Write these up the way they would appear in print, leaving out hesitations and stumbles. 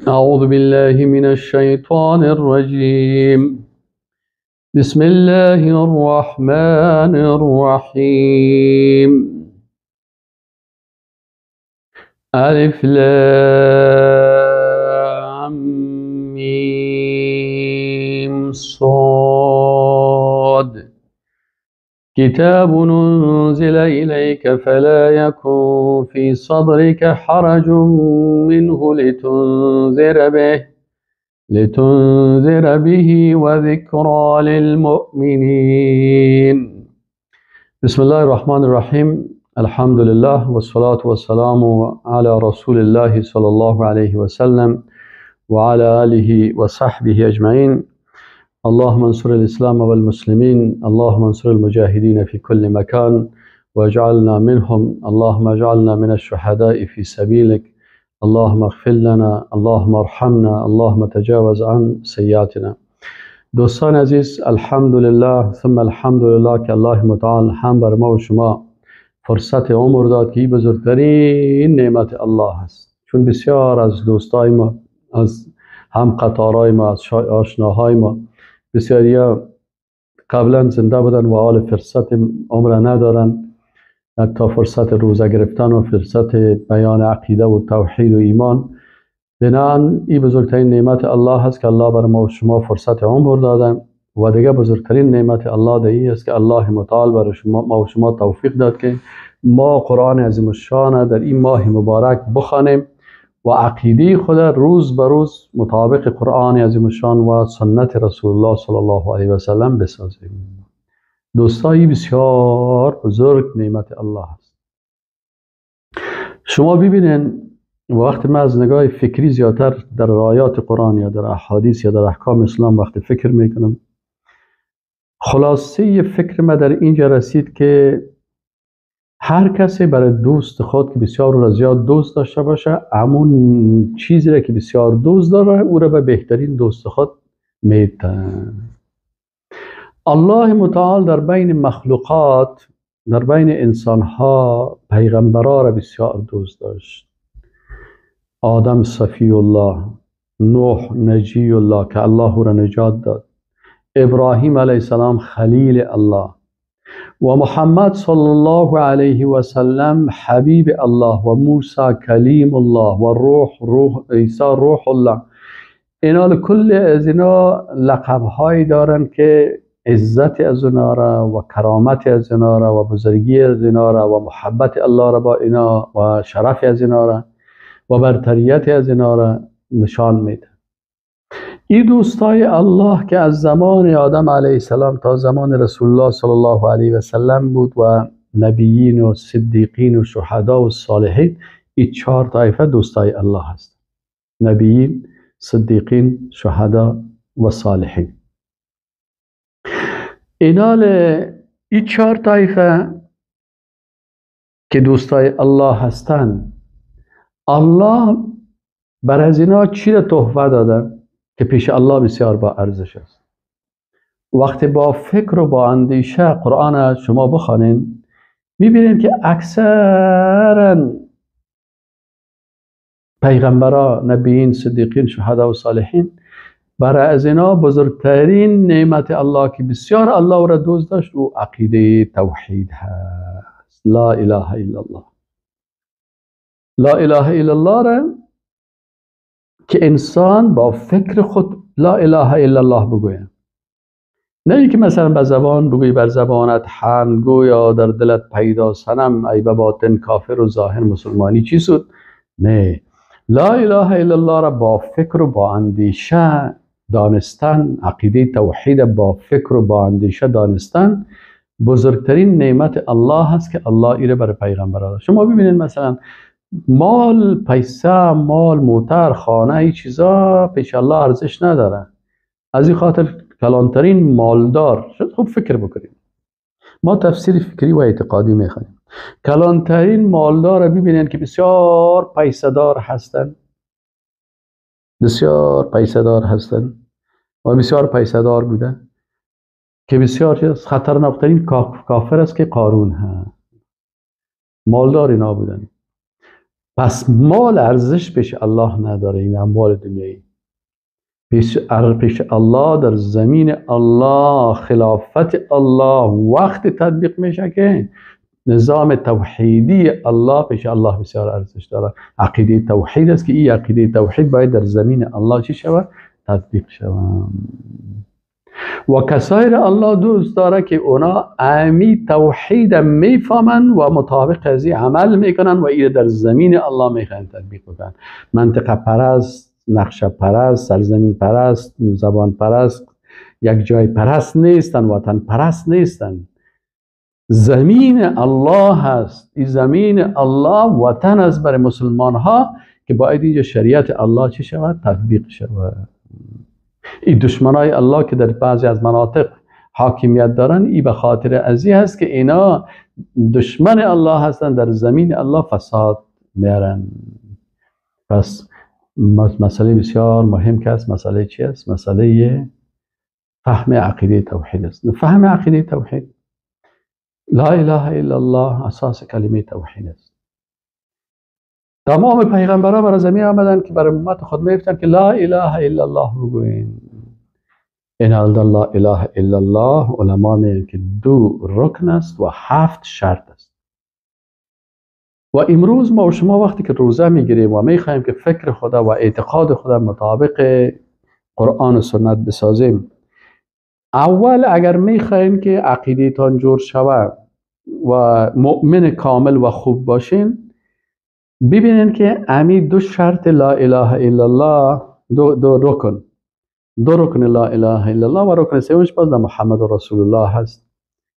أعوذ بالله من الشيطان الرجيم. بسم الله الرحمن الرحيم. ألف لام ميم صاد. كتاب أنزل إليك فلا يكن في صدرك حرج منه لتنذر به وذكرى للمؤمنين. بسم الله الرحمن الرحيم. الحمد لله والصلاة والسلام على رسول الله صلى الله عليه وسلم وعلى آله وصحبه أجمعين. اللهم انصر الإسلام والمسلمين، اللهم انصر المجاهدين في كل مكان واجعلنا منهم، اللهم اجعلنا من الشهداء في سبيلك، اللهم اغفر لنا، اللهم ارحمنا، اللهم تجاوز عن سیئاتنا. دوستان عزیز، الحمدلله ثم الحمدلله که الله متعال هم بر ما و شما فرصت عمر داد که این بزرگترین نعمت الله است. چون بسیار از دوستای ما، از هم قطارای ما، از آشناهای ما، بسیاری قبلا زنده بودن و حال فرصت عمر ندارن، حتی فرصت روزه گرفتن و فرصت بیان عقیده و توحید و ایمان. بنابراین این بزرگترین نعمت الله هست که الله بر ما و شما فرصت عمر دادن. و دیگه بزرگترین نعمت الله در این است که الله متعال بر شما ما و شما توفیق داد که ما قرآن عظیم الشان در این ماه مبارک بخوانیم و عقیده خود روز به روز مطابق قرآن عظیم الشان و سنت رسول الله صلی الله علیه و سلم بسازیم. دوستایی، بسیار بزرگ نعمت الله است. شما ببینین وقتی من از نگاه فکری زیادتر در آیات قرآن یا در احادیث یا در احکام اسلام وقتی فکر میکنم، خلاصه فکر ما در اینجا رسید که هر کسی برای دوست خود که بسیار او را زیاد دوست داشته باشه، همون چیزی را که بسیار دوست داره او را به بهترین دوست خود میده. الله متعال در بین مخلوقات، در بین انسانها، پیغمبرا را بسیار دوست داشت. آدم صفی الله، نوح نجی الله که الله او را نجات داد، ابراهیم علیه السلام خلیل الله، و محمد صلی الله علیه و سلم حبیب الله، و موسی کلیم الله، و روح عیسی روح الله. اینا کل از اینا لقب هایی دارن که عزت از اینا را و کرامت از اینا را و بزرگی از اینا را و محبت الله را با اینا و شرف از اینا را و برتریت از اینا را نشان میده. این دوستای الله که از زمان آدم علیه السلام تا زمان رسول الله صلی الله علیه و سلم بود و نبیین و صدیقین و شهدا و صالحین، این چهار طایفه دوستای الله هست: نبیین، صدیقین، شهدا و صالحین. اینال این چهار طایفه که دوستای الله هستند، الله بر از اینا چی را تحفه داده که پیش الله بسیار با ارزش است؟ وقتی با فکر و با اندیشه قرآن شما بخوانین، میبینیم که اکثرا پیغمبرا، نبیین، صدیقین، شهدا و صالحین، برای از اینا بزرگترین نعمت الله که بسیار الله را دوست داشت او عقیده توحید هست. لا اله الا الله. لا اله الا الله را که انسان با فکر خود لا اله الا الله بگوید، نه اینکه مثلا به زبان بگویی، بر زبانت حمد گو یا در دلت پیدا صنم، ای به باطن کافر و ظاهر مسلمانی چی سود. نه، لا اله الا الله را با فکر و با اندیشه دانستن، عقیده توحید با فکر و با اندیشه دانستن بزرگترین نعمت الله هست که الله ایره برای پیغمبر داد. شما ببینید مثلا مال، پیسه، مال، موتر، خانه، این چیزا پیش الله ارزش نداره. از این خاطر کلانترین مالدار، شد خوب فکر بکنیم، ما تفسیر فکری و اعتقادی میخوایم. کلانترین مالدار رو ببینید که بسیار پیسه دار هستن، بسیار پیسه دار هستن و بسیار پیسه دار بوده، که بسیار خطرناکترین کافر است که قارون هست. مالدار اینا بودن. پس مال ارزش پیش الله نداره. این اموال دنیایی پیش الله، در زمین الله، خلافت الله وقت تطبیق میشه که نظام توحیدی الله پیش الله بسیار ارزش داره. عقیده توحید است که این عقیده توحید باید در زمین الله چی شود؟ تطبیق شود. و کسایی را الله دوست داره که اونا امی توحید میفهمن و مطابق از این عمل میکنن و این در زمین الله میخوان تطبیق بکنن. منطقه پرست، نقشه پرست، سرزمین پرست، زبان پرست، یک جای پرست نیستن، وطن پرست نیستن. زمین الله هست. این زمین الله وطن است برای مسلمان ها که باید اینجا شریعت الله چی شود؟ تطبیق شود. این دشمنای الله که در بعضی از مناطق حاکمیت دارن، این به خاطر ازی هست که اینا دشمن الله هستن، در زمین الله فساد میارن. پس مسئله بسیار مهم که است، مسئله چی است؟ مسئله فهم عقیده توحید است. فهم عقیده توحید، لا اله الا الله اساس کلمه توحید است. تمام پیغمبران برای زمین آمدن که برای امت خود میگفتن که لا اله الا الله بگوین. این لا اله الا الله علما میگن که 2 رکن است و 7 شرط است. و امروز ما و شما وقتی که روزه میگیریم و میخواهیم که فکر خدا و اعتقاد خدا مطابق قرآن و سنت بسازیم، اول اگر میخواهیم که عقیده تان جور شود و مؤمن کامل و خوب باشین، ببینین که امی 2 شرط لا اله الا الله، دو رکن، 2 رکن لا اله الا الله و رکن سومش باز در محمد رسول الله هست،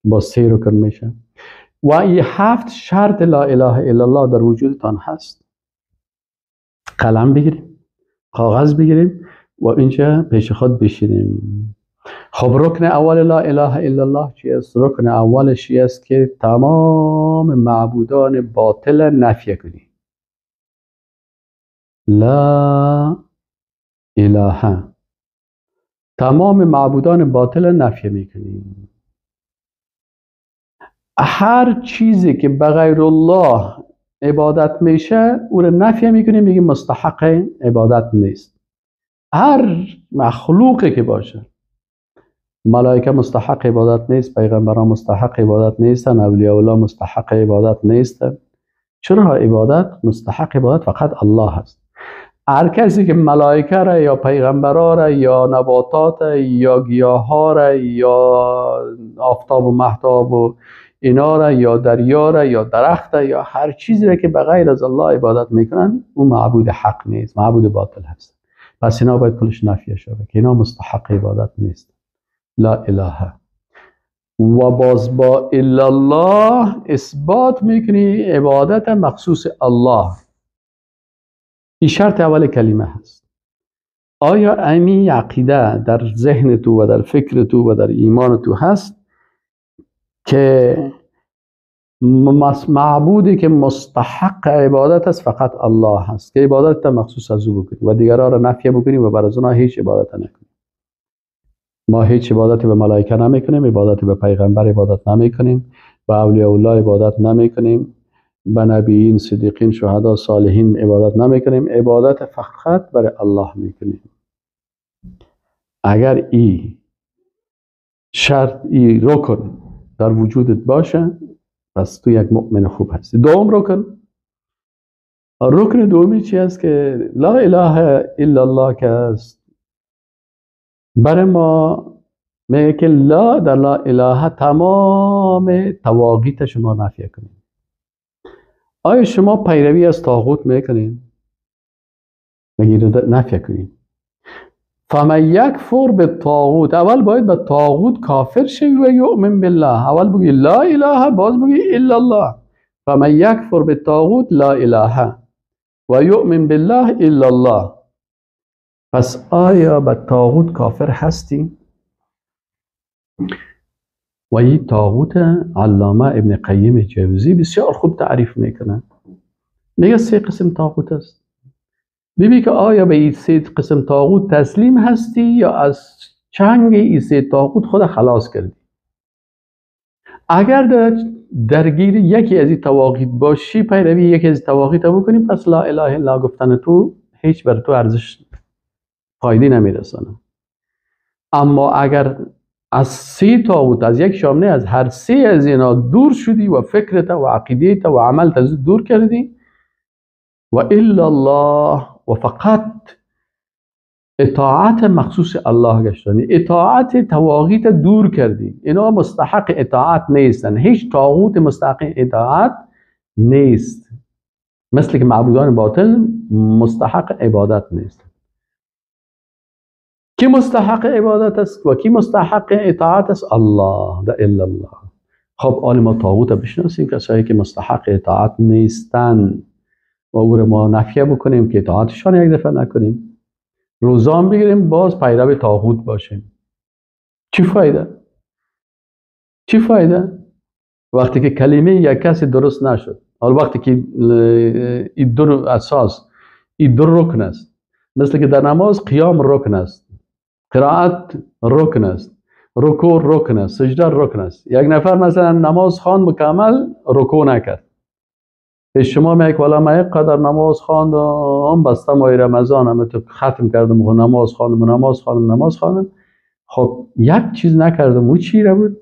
با 3 رکن میشه. و این 7 شرط لا اله الا الله در وجودتان هست. قلم بگیریم، کاغذ بگیریم و اینجا پیش خود بشینیم. خب رکن اول لا اله الا الله چی است؟ رکن اولش است که تمام معبودان باطل نفی کنی. لا اله، تمام معبودان باطل نفی میکنیم. هر چیزی که بغیر الله عبادت میشه او رو نفی میکنیم، میگیم مستحق عبادت نیست. هر مخلوقی که باشه، ملائکه مستحق عبادت نیست، پیغمبران مستحق عبادت نیستن، اولیاء الله مستحق عبادت نیستن. چرا عبادت؟ مستحق عبادت فقط الله هست. هر کسی که ملائکه را یا پیغمبرا را یا نباتات یا گیاها را یا آفتاب و مهتاب و اینا را یا دریا را یا درخت یا هر چیزی را که بغیر از الله عبادت میکنن، او معبود حق نیست، معبود باطل هست. پس اینا باید کلش نفی شود که اینا مستحق عبادت نیست. لا اله. و باز با الا الله اثبات میکنی عبادت مخصوص الله. این شرط اول کلمه هست. آیا امی عقیده در ذهن تو و در فکر تو و در ایمان تو هست که معبودی که مستحق عبادت است فقط الله هست، که عبادت مخصوص از او بکنی و دیگران را نفی بکنی و بر از اونها هیچ عبادت نکنی؟ ما هیچ عبادتی به ملائکه نمیکنیم، عبادتی به پیغمبر عبادت نمیکنیم، به اولیاء الله عبادت نمیکنیم، به نبیین، صدیقین، شهدا، صالحین عبادت نمیکنیم. عبادت فقط برای الله میکنیم. اگر ای شرط، ای رکن در وجودت باشه، پس تو یک مؤمن خوب هستی. دوم رکن، رکن دومی چی است؟ که لا اله الا الله که است برای ما میگه که لا در لا اله تمام طواغیت شما نفی کنید. آیا شما پیروی از طاغوت میکنید؟ میگه نفی کنید. فمن یکفر بالطاغوت، اول باید به طاغوت کافر شوی و یؤمن بالله. اول بگی لا اله، باز بگی الا الله. فمن یکفر بالطاغوت لا اله و یؤمن بالله الا الله. پس آیا به طاغوت کافر هستی؟ و این طاغوت علامه ابن قیم جوزی بسیار خوب تعریف میکنه. میگه 3 قسم طاغوت است. ببین که آیا به این 3 قسم طاغوت تسلیم هستی یا از چنگ این 3 طاغوت خود خلاص کردی؟ اگر درگیر یکی از این طواغیت باشی، پیروی یکی از طواغیت بکنی، پس لا اله الا گفتن تو هیچ بر تو ارزش فایده نمیرسانه. اما اگر از سه طاغوت، از یک شام نه، از هر سه از اینا دور شدی و فکرت و عقیده‌ت و عملت از دور کردی و الا الله و فقط اطاعت مخصوص الله گشتانی، اطاعت طواغیت دور کردی، اینا مستحق اطاعت نیستن، هیچ طاغوت مستحق اطاعت نیست، مثل که معبودان باطل مستحق عبادت نیست. کی مستحق عبادت است و کی مستحق اطاعت است؟ الله، ده الا الله. خب آن ما طاغوت بشناسیم، کسایی که مستحق اطاعت نیستن و او رو ما نفیه بکنیم که اطاعتشان یک دفعه نکنیم، روزان بگیریم باز پیرو طاغوت باشیم. چی فایده؟ چی فایده؟ وقتی که کلمه یک کسی درست نشد، حالا وقتی که این دو اساس، این دو رکن است، مثل که در نماز قیام رکن است، قرائت رکن است، رکوع رکن است، سجده رکن است. یک نفر مثلا نماز خوان مکمل، رکوع نکرد، شما میگه والا من یک قدر نماز خواندم، بسته ماه رمضان هم تو ختم کردم و نماز خواندم و نماز خواندم نماز خواندم، خب یک چیز نکردم، او چی را بود؟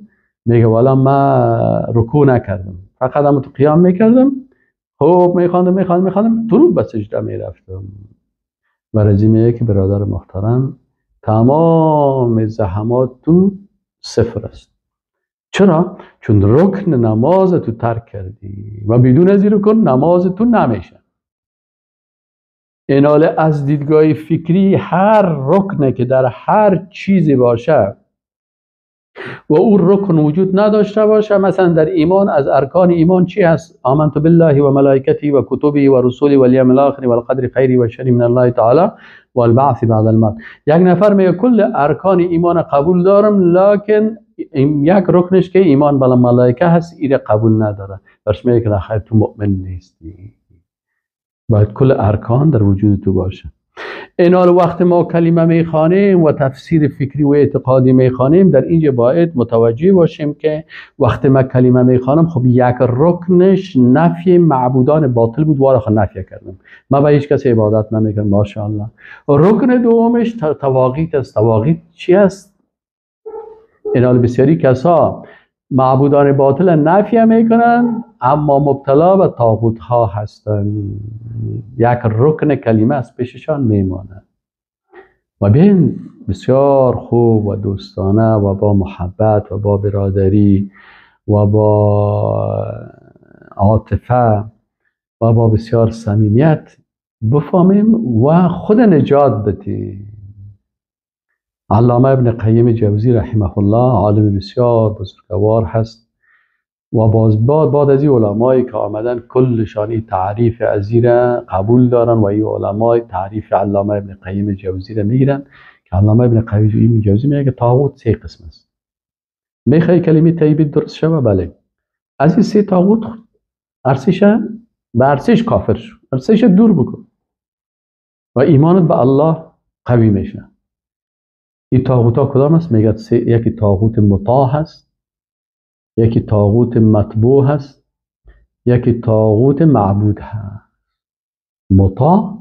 میگه والا من رکوع نکردم، فقط هم تو قیام میکردم، خب میخواندم میخواندم میخواندم، تو رو به سجده میرفتم. برای میگه که برادر محترم تمام زحمات تو صفر است. چرا؟ چون رکن نماز تو ترک کردی و بدون از این رکن نماز تو نمیشه. ایناله از دیدگاه فکری هر رکنه که در هر چیزی باشه و اون رکن وجود نداشته باشه، مثلا در ایمان از ارکان ایمان چی هست؟ آمنت بالله و ملائکته و کتبه و رسوله و الیوم الاخر والقدر خیری و شری من الله تعالی والبعث بعد الموت. یک نفر میگه کل ارکان ایمان قبول دارم، لکن یک رکنش که ایمان بر ملائکه هست ایره قبول نداره، برش میگه که خیر تو مؤمن نیستی، باید کل ارکان در وجود تو باشه. اینال وقت ما کلمه میخوانیم و تفسیر فکری و اعتقادی میخوانیم، در اینجا باید متوجه باشیم که وقت ما کلمه میخوانم، خب یک رکنش نفی معبودان باطل بود، وارا خود نفی کردم، ما به هیچ کس عبادت نمیکنم ماشاءالله. رکن دومش طواغیت است. طواغیت چی است؟ اینال بسیاری کسا معبودان باطل نفی میکنن اما مبتلا به طاغوت ها هستند. یک رکن کلمه از پیششان میمانه. و بین بسیار خوب و دوستانه و با محبت و با برادری و با عاطفه و با بسیار صمیمیت بفهمیم و خود نجات بدیم. علامه ابن قیم جوزی رحمه الله عالم بسیار بزرگوار هست و باز بعد از این علمایی که آمدن کلشان این تعریف ازی را قبول دارن و این علمای تعریف علامه ابن قیم جوزی را میگیرن که علامه ابن قیم جوزی میگه طاغوت سه قسم است. میخوای کلمه طیبه درست شوه؟ بله. از این سه طاغوت ارسش به ارسش کافر شو، ارسش دور بکن و ایمانت به الله قوی میشه. این طاغوت ها کدام است؟ میگه یکی طاغوت مطاع هست، یکی طاغوت مطبوع هست، یکی طاغوت معبود هست. مطاع،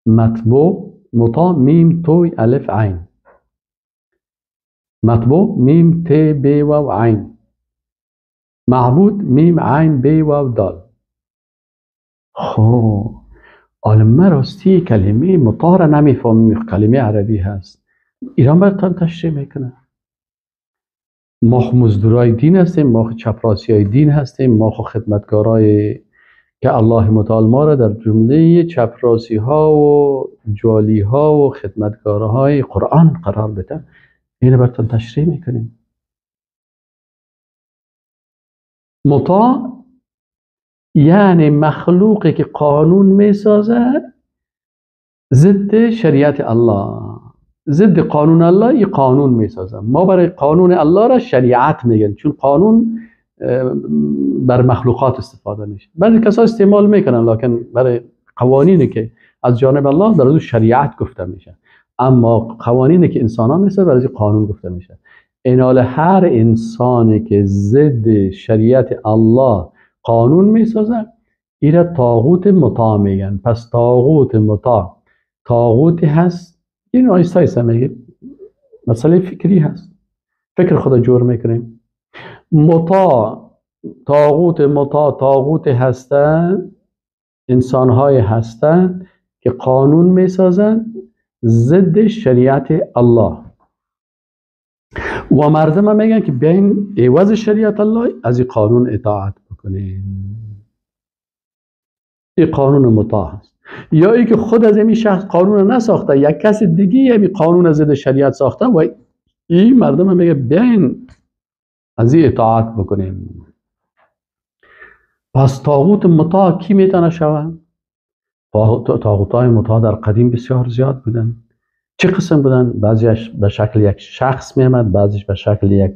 مطبوع، مطاع میم توی الف عین، مطبوع میم ت ب واو عین، معبود میم عین ب واو دال. خب عالم راستی کلمه مطاع را نمیفهمیم، کلمه عربی هست، ایران براتان تشریح میکنه. ما مزدورای دین هستیم، ما چپراسی دین هستیم، ما خدمتکارای که الله متعال ما را در جمله چپراسی ها و جوالی ها و خدمتکارهای قرآن قرار بده. اینو براتون تشریح میکنیم. مطاع یعنی مخلوقی که قانون میسازه ضد شریعت الله، ضد قانون الله، این قانون میسازه. ما برای قانون الله را شریعت میگن، چون قانون بر مخلوقات استفاده میشه. بعضی کسا استعمال میکنن، لکن برای قوانینی که از جانب الله در از شریعت گفته میشه، اما قوانینی که انسان ها میسازه برای قانون گفته میشه. اینال هر انسانی که ضد شریعت الله قانون میسازه ایره طاغوت مطاع میگن. پس طاغوت مطاع طاغوتی هست، این آیسته آیسته میگه مسئله فکری هست، فکر خود جور میکنیم. مطاع، طاغوت مطاع طاغوت هستن، انسانهای هستن که قانون میسازن ضد شریعت الله و مردم هم میگن که بیاین عوض شریعت الله از این قانون اطاعت بکنین. این قانون مطاع هست. یا ای که خود از این شخص قانون نساخته، یک کس دیگه این قانون ضد شریعت ساخته و این مردم هم میگه بیاین از این اطاعت بکنیم. پس طاغوت مطاع کی میتونه شود؟ طاغوت‌های مطاع در قدیم بسیار زیاد بودن. چه قسم بودن؟ بعضیش به شکل یک شخص میامد، بعضیش به شکل یک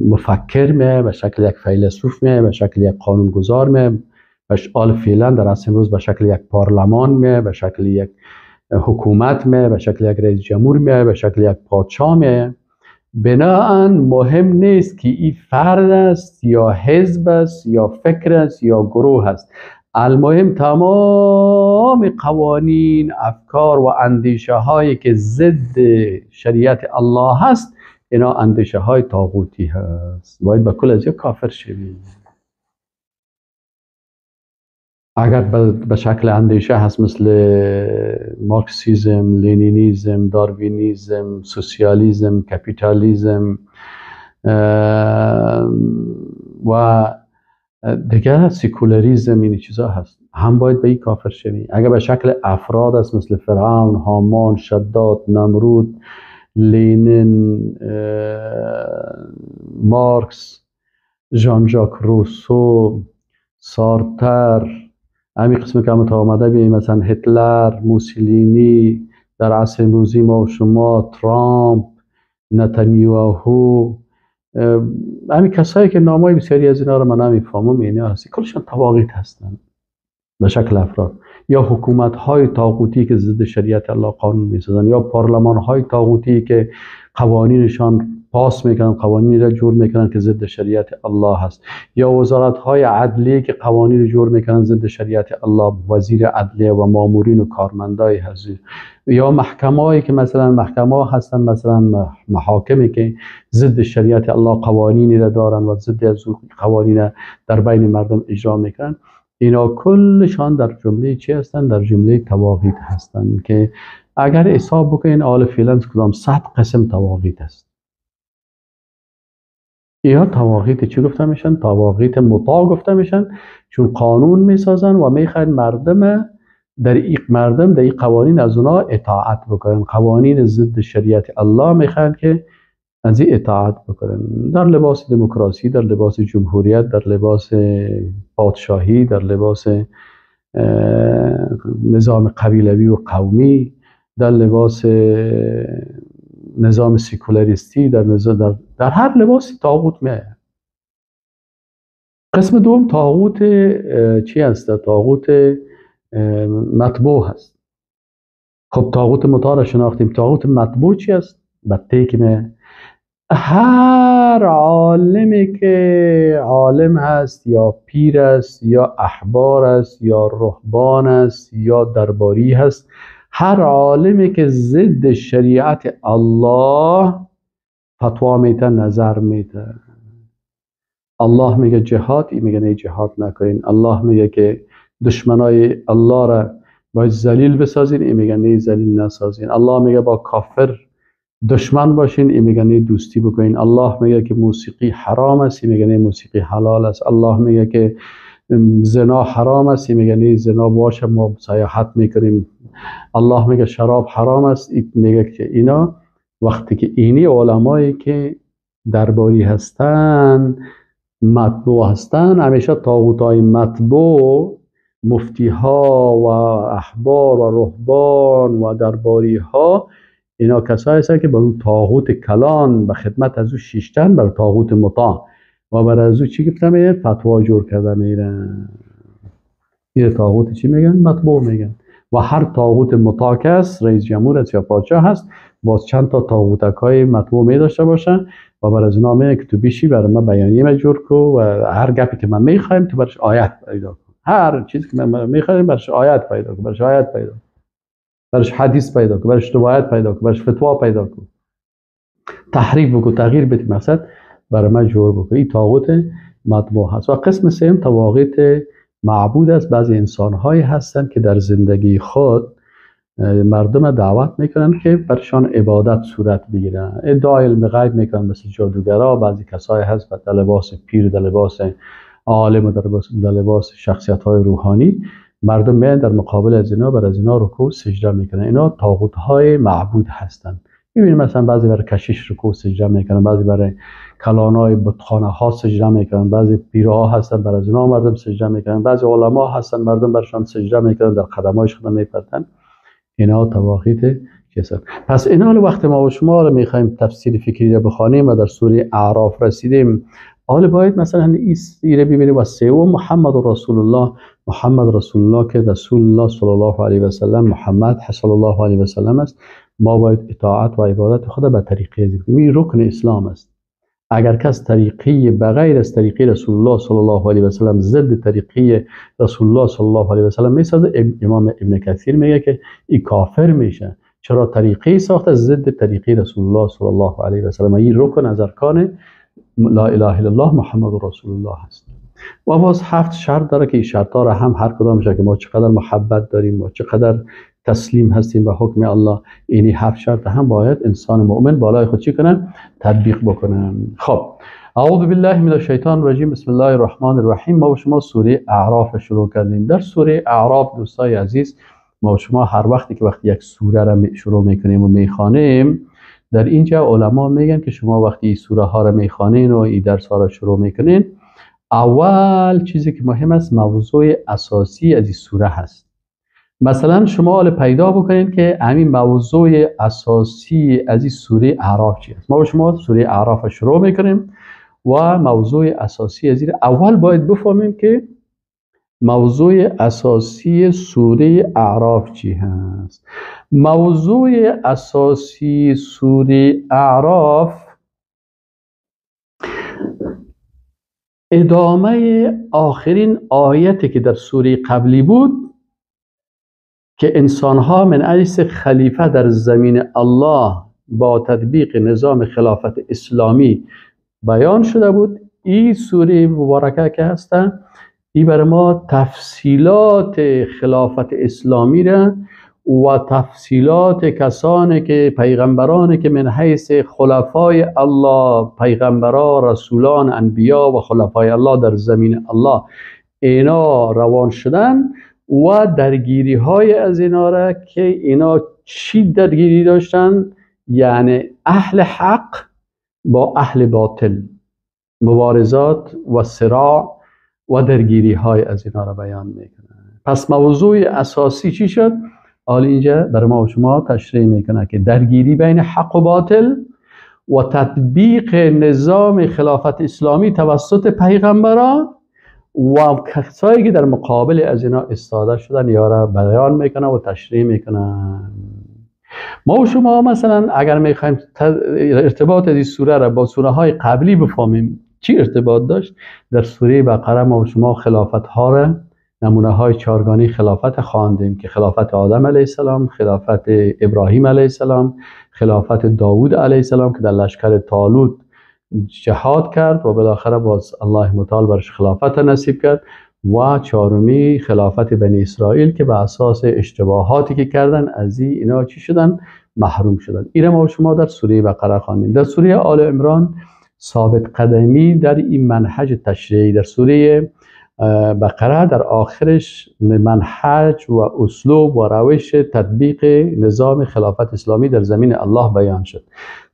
مفکر میاد، به شکل یک فیلسوف میاد، به شکل یک قانونگذار میاد، آل فعلا در عصر امروز به شکل یک پارلمان میاد، به شکل یک حکومت میاد، به شکل یک رئیس جمهور میاد، به شکل یک پادشاه میاد. بناهن مهم نیست که این فرد است یا حزب است یا فکر است یا گروه است. المهم تمام قوانین، افکار و اندیشه هایی که ضد شریعت الله هست، اینا اندیشه های طاغوتی هست. باید با کل از یک کافر شویم. اگر به شکل اندیشه هست مثل مارکسیزم، لنینیزم، داروینیزم، سوسیالیزم، کپیتالیزم و دیگه سکولاریزم، این چیزا هست، هم باید به این کافر شوی. اگر به شکل افراد است مثل فرعون، هامان، شداد، نمرود، لینین، مارکس، ژان ژاک روسو، سارتر، همین قسم که تا آمده بیم، مثلا هتلر، موسولینی، در عصر امروزی ما و شما ترامپ، نتانیاهو، همین کسایی که نامای بسیاری از اینا رو من نمیفهمم، اینا هستی کلشان طواغیت هستن به شکل افراد، یا حکومت های طاغوتی که ضد شریعت الله قانون میسازن، یا پارلمان های طاغوتی که قوانینشان پاس میکنن، قوانینی را جور میکنن که ضد شریعت الله هست، یا وزارت های عدلیه که قوانین را جور میکنن ضد شریعت الله، وزیر عدلیه و مامورین و کارمندای هست، یا محکمه‌ای که مثلا محکمه هستن، مثلا محاکمی که ضد شریعت الله قوانینی را دارن و ضد از قوانین در بین مردم اجرا میکنن. اینا کلشان در جمله چی هستن؟ در جمله طواغیت هستن که اگر حساب بکنین آل فعلا کدام 100 قسم طواغیت است. اینا طواغیت چی گفته میشن؟ طواغیت مطاع گفته میشن، چون قانون میسازن و میخواین مردم در این مردم در این قوانین از اونا اطاعت بکنن. قوانین ضد شریعت الله میخواین که از این اطاعت بکنن، در لباس دموکراسی، در لباس جمهوریت، در لباس پادشاهی، در لباس نظام قبیلوی و قومی، در لباس نظام سکولاریستی، در هر لباسی طاغوت میاد. قسم دوم طاغوت چی هست؟ طاغوت مطبوع هست. خب طاغوت مطاع را شناختیم، طاغوت مطبوع چی هست؟ بته که می هر عالمی که عالم هست یا پیر است یا احبار است یا رهبان است یا درباری هست، هر عالمی که ضد شریعت الله فتوا میته، نظر میته. الله میگه جهاد، این میگه نه جهاد نکنین. الله میگه که دشمنای الله را باید ذلیل بسازین، این میگه نه ذلیل نسازین. الله میگه با کافر دشمن باشین، این میگه نه دوستی بکنین. الله میگه که موسیقی حرام است، این میگه نه موسیقی حلال است. الله میگه که زنا حرام است، این میگه نه زنا باشه ما سیاحت میکنیم. الله میگه شراب حرام است، این میگه که اینا وقتی که اینی علمایی که درباری هستن مطبوع هستن، همیشه طاغوتای مطبوع، مفتی ها و احبار و رهبان و درباری ها، اینا کسایی هستن که با اون طاغوت کلان به خدمت از او شیشتن بر طاغوت مطاع و بر از او چی گفتن میرن؟ فتوا جور کرده میرن. این طاغوت چی میگن؟ مطبوع میگن. و هر طاغوت مطاع کس رئیس جمهور است یا پادشاه هست، باز چند تا طاغوتک های مطبوع می داشته باشن و بر از اینا میگه که تو بیشی برای من بیانیه جور کو و هر گپی که من میخوایم تو برش آیت پیدا کن، هر چیزی که من میخوایم برش آیت پیدا کن، برش آیت پیدا کن، برش حدیث پیدا کن، برش روایت پیدا کن، برش فتوا پیدا کن، تحریف بکن، تغییر بده، مقصد برای من جور بکن. این طاغوت مطبوع هست. و قسم سوم طواغیت معبود است. بعضی انسان‌هایی هستند که در زندگی خود مردم دعوت میکنن که برشان عبادت صورت بگیرن، ادعای علم غیب میکنن مثل جادوگرا. بعضی کسایی هست در لباس پیر، در لباس عالم و در لباس شخصیت های روحانی، مردم میان در مقابل از اینا بر از اینا رکوع سجده میکنن. اینا طاغوت های معبود هستند. میبینیم مثلا بعضی برای کشیش رکوع سجده میکنن، بعضی برای کلانای بتخانه ها سجده میکنن، بعضی پیرها هستن بر از اینا مردم سجده میکنن، بعضی علما هستن مردم برشان سجده میکنن، در قدمایش خود میپرتن. اینا طواغیت هستند. پس اینا وقت ما و شما رو میخوایم تفسیر فکری رو بخوانیم و در سوره اعراف رسیدیم، حالا باید مثلا این سیره ببینیم. و سوم محمد رسول الله، محمد رسول الله که رسول الله صلی الله علیه و سلم، محمد صلی الله علیه و سلم است. ما باید اطاعت و عبادت خود به طریقه ازی بکنیم. این رکن اسلام است. اگر کس طریقی بغیر از طریقه رسول الله صلی الله علیه و سلم، ضد طریقه رسول الله صلی الله علیه و سلم میسازه، امام ابن کثیر میگه که این کافر میشه. چرا طریقی ساخته ضد طریقه رسول الله صلی الله علیه و سلم؟ این رکن از ارکان لا اله الا الله محمد رسول الله هست. و باز 7 شرط داره که این شرط ها را هم هر کدامش که ما چقدر محبت داریم و چقدر تسلیم هستیم به حکم الله، اینی 7 شرط هم باید انسان مؤمن بالای خود چی کنه؟ تطبیق بکنه. خب اعوذ بالله من الشیطان الرجیم، بسم الله الرحمن الرحیم. ما و شما سوره اعراف شروع کردیم. در سوره اعراف دوستای عزیز، ما و شما هر وقتی که وقتی یک سوره را شروع میکنیم و میخوانیم، در اینجا علما میگن که شما وقتی این سوره ها را میخوانین و این درس ها را شروع میکنین، اول چیزی که مهم است موضوع اساسی از این سوره هست. مثلا شما حالا پیدا بکنید که همین موضوع اساسی از این سوره اعراف چی است. ما با شما سوره اعراف شروع میکنیم و موضوع اساسی از این اول باید بفهمیم که موضوع اساسی سوره اعراف چی هست. موضوع اساسی سوره اعراف ادامه آخرین آیتی که در سوره قبلی بود که انسانها من حیث خلیفه در زمین الله با تطبیق نظام خلافت اسلامی بیان شده بود. این سوره مبارکه که هستن این برای ما تفصیلات خلافت اسلامی را و تفصیلات کسانی که پیغمبرانی که من حیث خلفای الله، پیغمبران، رسولان، انبیا و خلفای الله در زمین الله اینا روان شدن و درگیری های از اینا را که اینا چی درگیری داشتن، یعنی اهل حق با اهل باطل، مبارزات و صراع و درگیری های از اینا را بیان میکنه. پس موضوع اساسی چی شد؟ حال اینجا برای ما و شما تشریح میکنه که درگیری بین حق و باطل و تطبیق نظام خلافت اسلامی توسط پیغمبران و کسایی که در مقابل از اینا استاده شدن یا را بیان میکنه و تشریح میکنه. ما و شما مثلا اگر میخوایم ارتباط این سوره را با سوره های قبلی بفهمیم چی ارتباط داشت، در سوره بقره ما و شما خلافت ها را، نمونه های چارگانی خلافت خواندیم که خلافت آدم علیه السلام، خلافت ابراهیم علیه السلام، خلافت داوود علیه السلام که در لشکر طالوت جهاد کرد و بالاخره باز الله متعال برش خلافت نصیب کرد، و چهارمی خلافت بنی اسرائیل که به اساس اشتباهاتی که کردن از اینا چی شدن؟ محروم شدن. این ما شما در سوره بقره خواندیم. در سوره آل عمران ثابت قدمی در این منهج تشریعی، در سوره بقره در آخرش منهج و اسلوب و روش تطبیق نظام خلافت اسلامی در زمین الله بیان شد.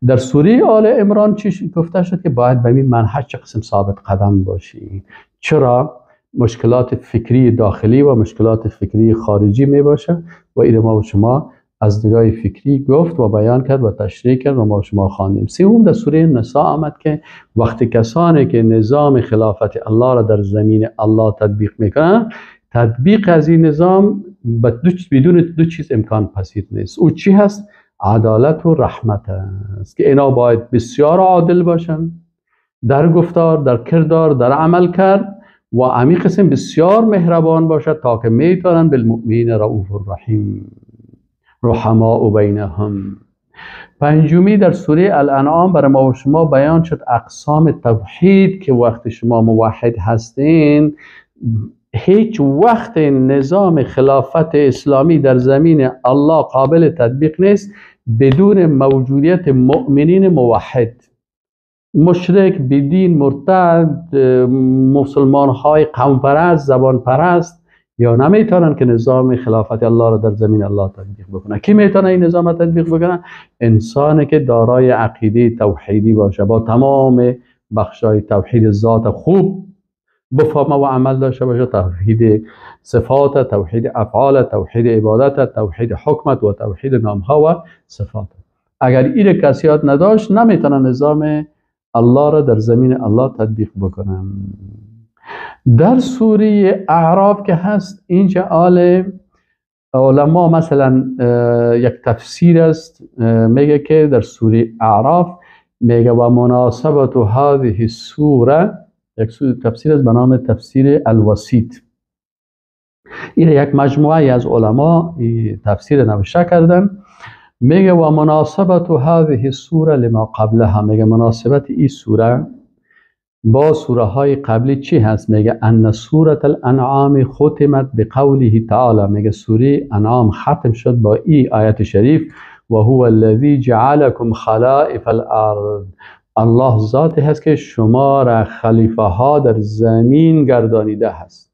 در سوره آل عمران چی گفته شد؟ که باید به این منهج چه قسم ثابت قدم باشی. چرا؟ مشکلات فکری داخلی و مشکلات فکری خارجی می باشه و این ما و شما از نگاه فکری گفت و بیان کرد و تشریح کرد و ما شما خواندیم. سوم در سوره نساء آمد که وقتی کسانی که نظام خلافت الله را در زمین الله تطبیق میکنن، تطبیق از این نظام بدون دو چیز امکان پذیر نیست. او چی هست؟ عدالت و رحمت است که اینا باید بسیار عادل باشن در گفتار، در کردار، در عمل کرد و امی قسم بسیار مهربان باشد تا که میتونن بالمؤمنین رؤوف الرحیم رحماء بینهم. پنجمی در سوره الانعام برای ما و شما بیان شد اقسام توحید که وقتی شما موحد هستین هیچ وقت نظام خلافت اسلامی در زمین الله قابل تطبیق نیست بدون موجودیت مؤمنین موحد. مشرک، بدین، مرتد، مسلمان های قوم پرست، زبان پرست یا نمیتونن که نظام خلافت الله را در زمین الله تطبیق بکنن. کی میتونه این نظام را تطبیق بکنه؟ انسانی که دارای عقیده توحیدی باشه، با تمام بخشای توحید ذات خوب بفهمه و عمل داشته باشه، توحید صفات، توحید افعال، توحید عبادت، توحید حکمت و توحید نامها و صفات. اگر این کسیات نداشت نمیتونه نظام الله را در زمین الله تطبیق بکنن. در سوره اعراف که هست اینجا آل علما مثلا یک تفسیر است، میگه که در سوره اعراف میگه و مناسبت هذه السوره، یک تفسیر است به نام تفسیر الوسیط. این یک مجموعه از علما تفسیر نوشته کردن. میگه و مناسبت هذه السوره لما قبلها، میگه مناسبت این سوره با سوره های قبلی چی هست؟ میگه ان سوره الانعام ختمت بقوله تعالی، میگه سوره انعام ختم شد با این آیت شریف و هو الذی جعلکم خلائف الارض، الله ذاتی هست که شما را خلیفه ها در زمین گردانیده هست.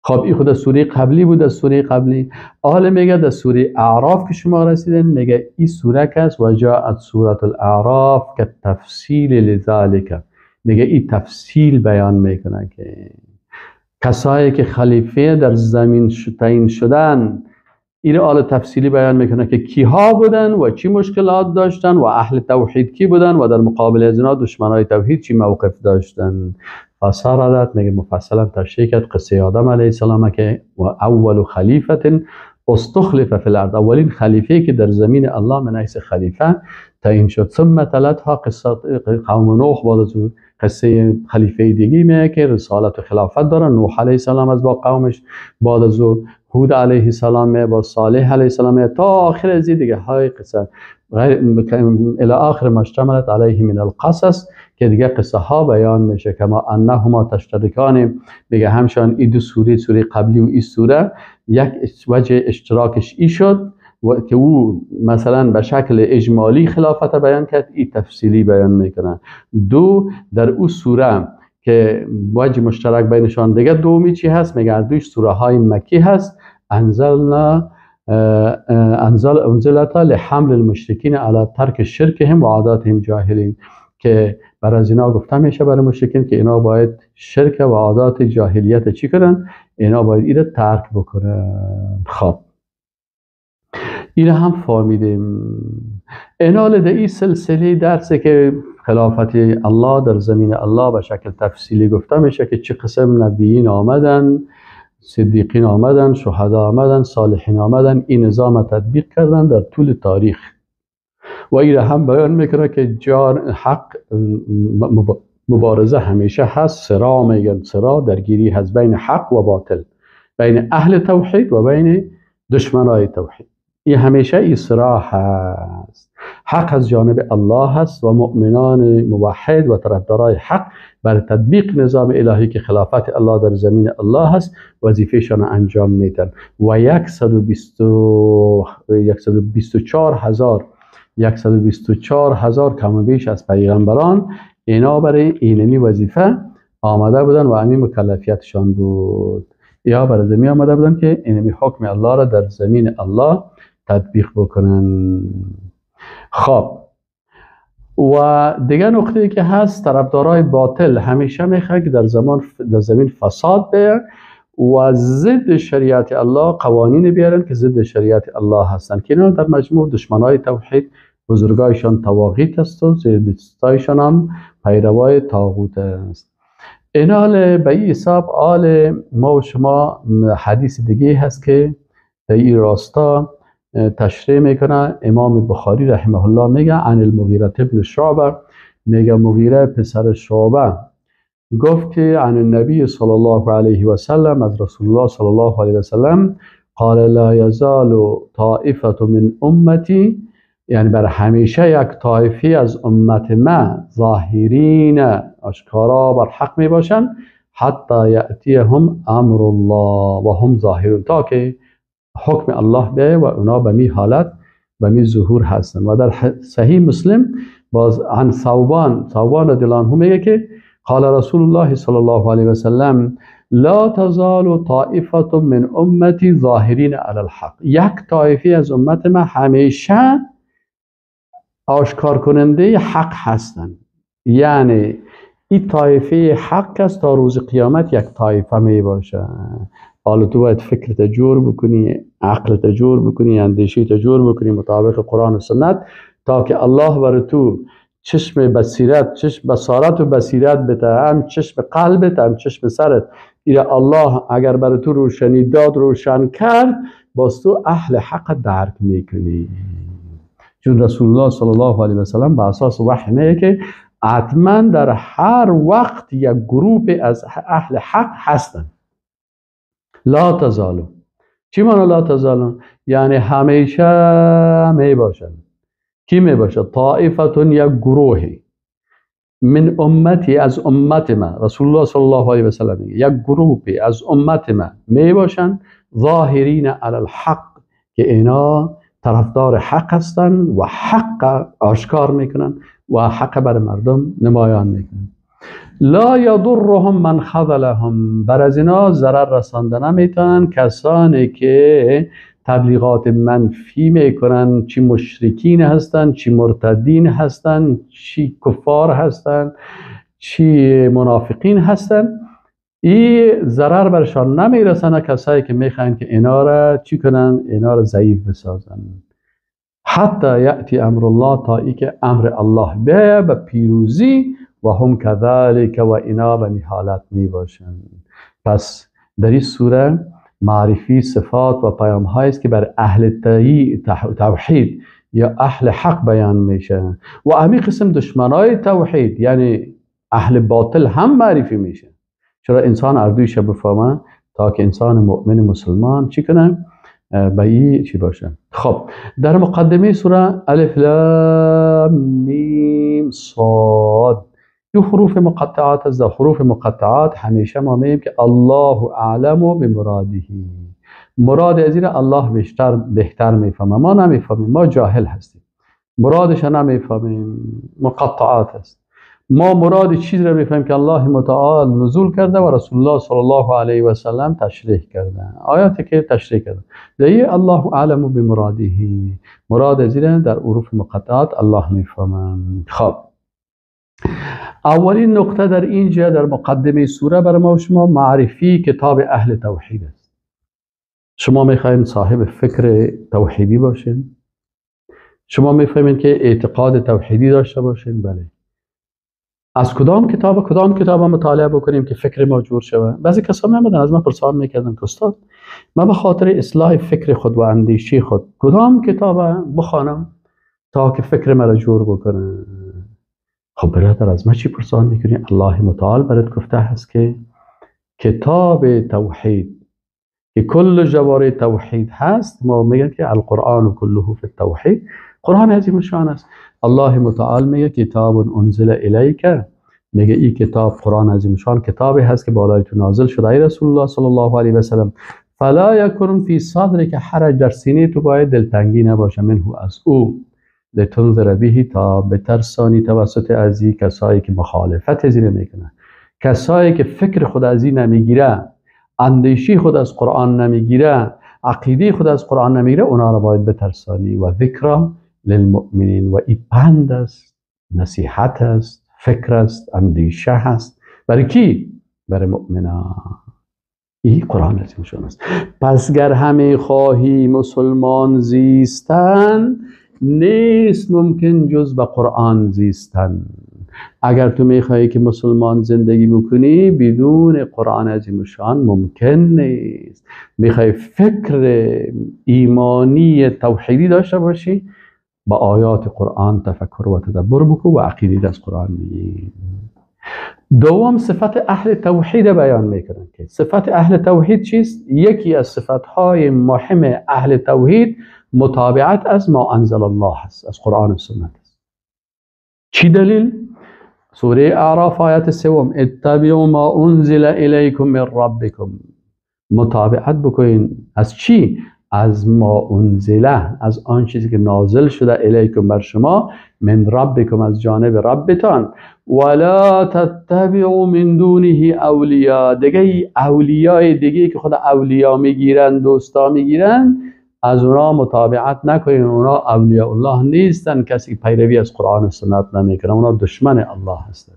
خب این خود سوره قبلی بود، از سوره قبلی. حالا میگه در سوره اعراف که شما رسیدن میگه این سوره که است و جاءت سوره الاعراف که تفصیل لذلک، میگه این تفصیل بیان میکنه که کسایی که خلیفه در زمین تعیین شدن، این حال تفصیلی بیان میکنه که کیها بودن و چی مشکلات داشتن و اهل توحید کی بودن و در مقابل از اینا دشمنای توحید چی موقف داشتن. فسردت، میگه مفصلا تشریح کرد قصه آدم علیه السلام که و اول خلیفه استخلف فی الارض، اولین خلیفه که در زمین الله من حیث خلیفه تعیین شد. ثم تلتها قصه قوم نوح، بعد از قصه خلیفه دیگه میگه که رسالت و خلافت دارن، نوح علیه السلام از با قومش، بعد از هود علیه السلام با صالح علیه السلام تا آخر از دیگه های قصه الى آخر ما اشتملت علیه من القصص که دیگه قصه ها بیان میشه. کما انهما تشترکان، میگه همشان این دو سوره، سوره قبلی و این سوره، یک وجه اشتراکش ای شد و که او مثلا به شکل اجمالی خلافت بیان کرد، این تفصیلی بیان میکنه. دو، در او سوره که وجه مشترک بینشان دیگه دومی چی هست؟ میگه دوش سوره های مکی هست، انزلنا انزلتا لحمل المشرکین علی ترک شرکهم و عاداتهم جاهلین، که بر از اینا گفته میشه برای مشرکین که اینا باید شرک و عادات جاهلیت چی کنن؟ اینا باید ایره ترک بکنن. خب ایره هم فهمیدیم. اینا در این سلسله درسه که خلافت الله در زمین الله به شکل تفصیلی گفته میشه که چه قسم نبیین آمدن، صدیقین آمدن، شهدا آمدن، صالحین آمدن، این نظام تطبیق کردن در طول تاریخ. و این هم بیان میکنه که جان حق مبارزه همیشه هست، صراع میگن، صراع درگیری هست بین حق و باطل، بین اهل توحید و بین دشمنای توحید. این همیشه این صراع هست. حق از جانب الله هست و مؤمنان موحد و طرفدارای حق بر تطبیق نظام الهی که خلافت الله در زمین الله هست وظیفه‌شان انجام میدن. و 124,000 کم و بیش از پیغمبران اینا برای اینمی وظیفه آمده بودن و همین مکلفیتشان بود. یا برای زمین آمده بودن که اینمی حکم الله را در زمین الله تطبیق بکنن. خب و دیگه نقطه‌ای که هست، طرفدارای باطل همیشه میخوان که در زمین فساد بیارن و ضد شریعت الله قوانین بیارن که ضد شریعت الله هستن، که اینا در مجموع دشمنای توحید، بزرگایشان طواغیت است و زیردستایشان هم پیروای طاغوت است. اینا به این حساب آل ما و شما حدیث دیگه هست که در این راستا تشریح میکنه. امام بخاری رحمه الله میگه عن المغیره ابن شعبه، میگه مغیره پسر شعبه گفت که عن النبی صلی الله علیه و سلم، از رسول الله صلی الله علیه و سلم، قال لا یزال طائفه من امتی، یعنی بر همیشه یک طایفی از امت ما ظاهرین آشکارا بر حق می باشند، حتی یأتیهم امر الله و هم ظاهرون، تا که حکم الله به و اونا به می حالت به می ظهور هستند. و در صحیح مسلم باز عن ثوبان، ثوبان رضی الله عنه میگه که قال رسول الله صلی الله علیه و سلم لا تزال طائفه من امتی ظاهرین علی الحق، یک طایفی از امت ما همیشه آشکار کننده حق هستند. یعنی این طایفه حق است تا روز قیامت یک طایفه می باشه. حالا تو باید فکرت جور بکنی، عقلت جور بکنی، اندیشیت جور بکنی مطابق قرآن و سنت، تا که الله بر تو چشم بصیرت، چشم بصارت و بصیرت بده، هم چشم قلبت هم چشم سرت. ایره الله اگر بر تو روشنی داد، روشن کرد، باز تو اهل حق درک میکنی. چون رسول الله صلی الله علیه و سلم به اساس وحی میگه که حتما در هر وقت یک گروه از اهل حق هستن. لا تزالو، چی معنی لا تزالو؟ یعنی همیشه می باشن. کی می باشه؟ طائفتون، یک گروهی، من امتی، از امت ما، رسول الله صلی الله علیه و سلم میگه یک گروهی از امت ما می باشن ظاهرین علی الحق، که اینا طرفدار حق هستن و حق آشکار میکنن و حق بر مردم نمایان میکنن. لا یضرهم من خذلهم، بر از اینا ضرر رسانده نمیتونن کسانی که تبلیغات منفی میکنن، چی مشرکین هستن، چی مرتدین هستن، چی کفار هستن، چی منافقین هستن. این ضرر برشان نمیرسنه کسایی که میخواین که اینا را چی کنن؟ اینا را ضعیف بسازن. حتی یأتی امر الله، تا ای که امر الله بیایه به پیروزی، و هم کذالک، و اینا به می حالت می باشن. پس در این سوره معرفی صفات و پیام هایی است که بر اهل توحید یا اهل حق بیان میشه، و همین قسم دشمنای توحید یعنی اهل باطل هم معرفی میشه. چرا انسان اردویش بفهمه تا که انسان مؤمن مسلمان چی کنه؟ به این چی باشه. خب در مقدمه سوره الف لام میم صاد، دو حروف مقطعات است. در حروف مقطعات همیشه ما میگیم که الله اعلم بمراده، مراد از این الله بیشتر بهتر میفهمه، ما نمیفهمیم، ما جاهل هستیم، مرادش نمیفهمیم، مقطعات است. ما مراد چیز را میفهمیم که الله متعال نزول کرده و رسول الله صلی الله علیه و سلم تشریح کرده، آیاتی که تشریح کرده. در الله اعلم بمراده، مراد از این در حروف مقطعات الله میفهمه. خب اولین نقطه در اینجا در مقدمه سوره برای ما و شما معرفی کتاب اهل توحید است. شما میخوایم صاحب فکر توحیدی باشین، شما میفهمین که اعتقاد توحیدی داشته باشین، بله. از کدام کتاب کدام کتاب مطالعه بکنیم که فکر ما جور شود؟ بعضی کسا میامدن از من پرسان میکردن که استاد من به خاطر اصلاح فکر خود و اندیشه خود کدام کتاب بخوانم تا که فکر مرا جور بکنه؟ خب برادر از من چی پرسان میکنی؟ الله متعال برات گفته هست که کتاب توحید که کل جواره توحید هست، ما میگن که القرآن کله فی التوحید، قرآن عظیم شان است. الله متعال میگه کتاب انزل الیک، میگه این کتاب قرآن عظیم شان کتابی هست که بالای تو نازل شده ای رسول الله صلی الله علیه و سلم. فلا یکن فی صدرک حرج، در سینه تو باید دلتنگی نباشه، منه از او، لتنذر به، تا بترسانی توسط ازی کسایی که مخالفت از این میکنه، کسایی که فکر خود از این نمیگیره، اندیشه خود از قرآن نمیگیره، عقیده خود از قرآن نمیگیره، اونا را باید بترسانی. و ذکر للمؤمنین، و این پند است، نصیحت است، فکر است، اندیشه هست. برای کی؟ برای مؤمنان. این قرآن عظیم شان است. پس گر همه خواهی مسلمان زیستن، نیست ممکن جز به قرآن زیستن. اگر تو میخوایی که مسلمان زندگی بکنی، بدون قرآن عظیم الشان ممکن نیست. میخوای فکر ایمانی توحیدی داشته باشی، با آیات قرآن تفکر و تدبر بکن و عقیده از قرآن میگی. دوم، صفت اهل توحید بیان میکنن که صفت اهل توحید چیست؟ یکی از صفتهای مهم اهل توحید متابعت از ما انزل الله است، از قرآن و سنت است. چی دلیل؟ سوره اعراف آیت سوم، اتبعوا ما انزل الیکم من ربکم. متابعت بکنین از چی؟ از ما انزله، از آن چیزی که نازل شده، الیکم بر شما، من ربکم از جانب ربتان. ولا تتبعوا من دونه اولیا، دیگه اولیای دیگه که خود اولیا میگیرن، دوستا میگیرن، از اونا متابعت نکنین. اونا اولیاء الله نیستن، کسی پیروی از قرآن و سنت نمیکنه، اونا دشمن الله هستن.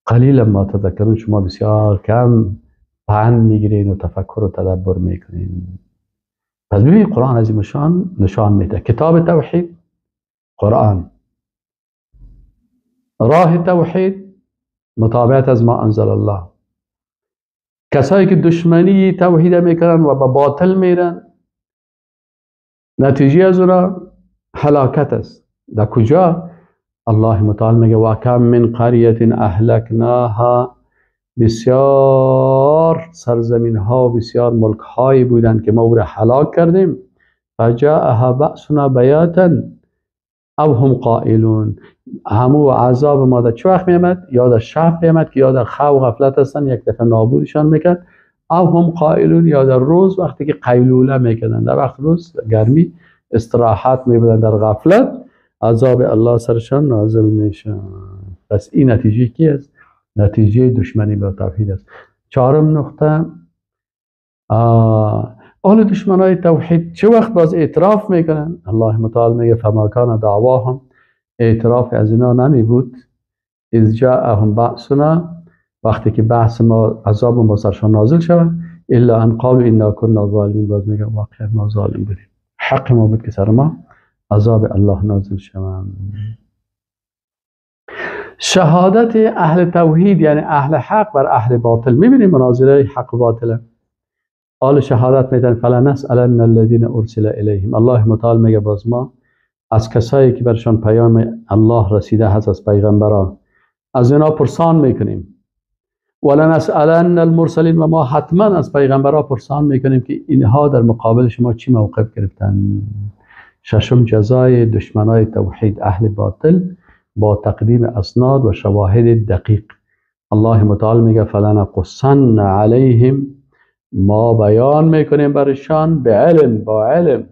قلیلا ما تذکرون، شما بسیار کم پند میگیرین و تفکر و تدبر میکنین. پس ببینید قرآن عظیم الشان نشان میده کتاب توحید قرآن، راه توحید متابعت از ما انزل الله. کسایی که دشمنی توحید میکنن و به باطل میرن، نتیجه از اونا هلاکت است. در کجا؟ الله متعال میگه و کم من قریة اهلکناها، بسیار سرزمین ها و بسیار ملک هایی بودند که ما او را هلاک کردیم. فجاءها بأسنا بیاتا او هم قائلون، همو عذاب ما در چه وقت میامد؟ یا در شب میامد که یا در خواب و غفلت هستن، یک دفعه نابودشان میکرد. او هم قائلون، یا در روز وقتی که قیلوله میکردن، در وقت روز گرمی استراحت میبودن، در غفلت عذاب الله سرشان نازل میشن. پس این نتیجه کی است؟ نتیجه دشمنی با توحید است. چهارم نقطه، اهل دشمنای توحید چه وقت باز اعتراف میکنن؟ الله متعال میگه فما کان دعواهم، اعتراف از اینا نمی بود، اذ جاءهم بأسنا، وقتی که بحث ما عذاب ما سرشان نازل شود، الا ان قالوا انا كنا ظالمین، باز میگه واقعا ما ظالم بودیم، حق ما بود که سر ما عذاب الله نازل شود. شهادت اهل توحید یعنی اهل حق بر اهل باطل، میبینیم مناظره حق و باطله. آل شهادت میدن فلا نسألن الذین ارسل الیهم، الله متعال میگه باز ما از کسایی که برشان پیام الله رسیده هست، از پیغمبران، از اینا پرسان میکنیم. ولا نسألن المرسلین، و ما حتما از پیغمبران پرسان میکنیم که اینها در مقابل شما چی موقف گرفتن. ششم، جزای دشمنای توحید اهل باطل با تقدیم اسناد و شواهد دقیق. الله متعال میگه فلنقصن علیهم، ما بیان میکنیم برشان به علم، با علم،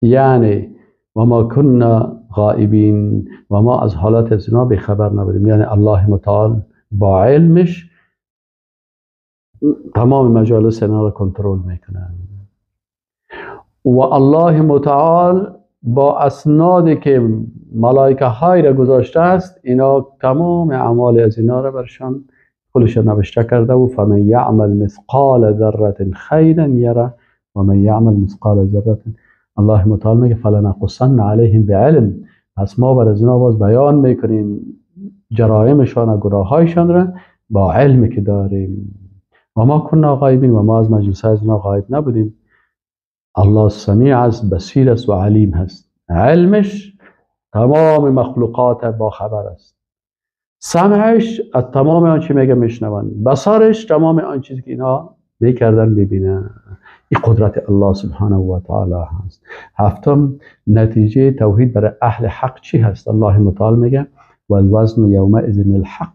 یعنی و ما کنا غائبین، و ما از حالات از اینا بیخبر نبودیم. یعنی الله متعال با علمش تمام مجالس اینا را کنترل میکنه و الله متعال با اسنادی که ملائکه های را گذاشته است، اینا تمام اعمال از اینا را برشان کلش نوشته کرده و فمن یعمل مثقال ذره خیرا یره و من یعمل مثقال ذره. الله متعال میگه فلنقصن علیهم بعلم، پس ما بر از اینا باز بیان میکنیم جرائمشان و گناهایشان را با علمی که داریم. و ما کنا غایبین، و ما از مجلس از اینا غایب نبودیم. الله سمیع است، بصیر است و علیم هست. علمش تمام مخلوقات با خبر است، سمعش از تمام آنچه میگه میشنون، بصرش تمام آن چیزی که اینا میکردن میبینن. این قدرت الله سبحانه و تعالی هست. هفتم، نتیجه توحید برای اهل حق چی هست؟ الله متعال میگه والوزن یومئذ الحق،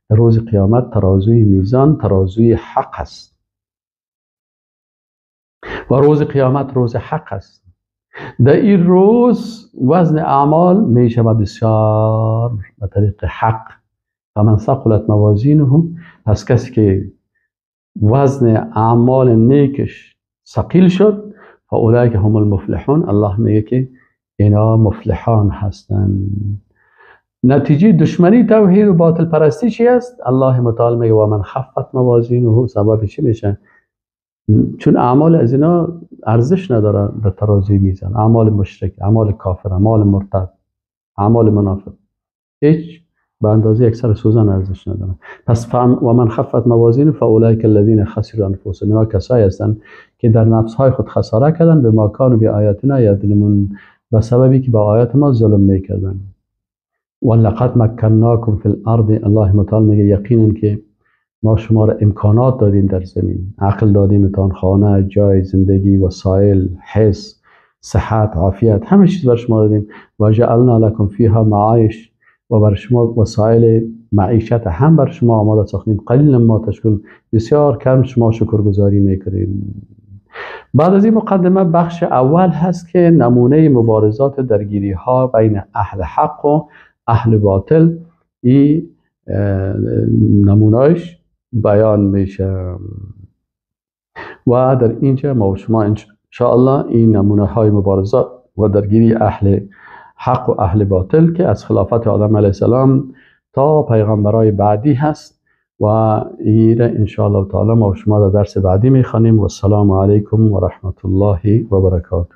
روز قیامت ترازوی میزان ترازوی حق هست و روز قیامت روز حق است. در این روز وزن اعمال می شود بسیار به طریق حق. فمن ثقلت موازینه، پس کسی که وزن اعمال نیکش ثقیل شد، فاولئک هم المفلحون، الله میگه که اینا مفلحان هستند. نتیجه دشمنی توحید و باطل پرستی چی است؟ الله متعال میگه و من خفت موازینه، سبب چی میشه؟ چون اعمال از اینا ارزش نداره در ترازوی میزان، اعمال مشرک، اعمال کافر، اعمال مرتد، اعمال منافق. هیچ به اندازه یک سر سوزن ارزش نداره. پس و من خفت موازین فاولئک الذین خسروا انفسهم، اینا کسایی هستند که در نفس‌های خود خساره کردن، به ما کانوا بآیاتنا یظلمون، به سببی که با آیات ما ظلم میکردن. و لقد مکناکم فی الارض، الله متعال میگه یقینا که ما شما را امکانات دادیم در زمین، عقل دادیم تان، خانه، جای زندگی، وسایل، حس، صحت، عافیت، همه چیز بر شما دادیم. و جعلنا لکم فیها معایش، و بر شما وسایل معیشت هم بر شما آماده ساختیم. قلیلا ما تشکرون، بسیار کم شما شکرگزاری میکنیم. بعد از این مقدمه بخش اول هست که نمونه مبارزات درگیری ها بین اهل حق و اهل باطل، این نمونهش بیان میشه و در اینجا ما و شما انشاءالله این نمونه های مبارزات و درگیری اهل حق و اهل باطل که از خلافت آدم علیه السلام تا پیغمبرای بعدی هست و این انشاءالله تعالی ما و شما در درس بعدی میخوانیم. و السلام علیکم و رحمت الله و برکاته.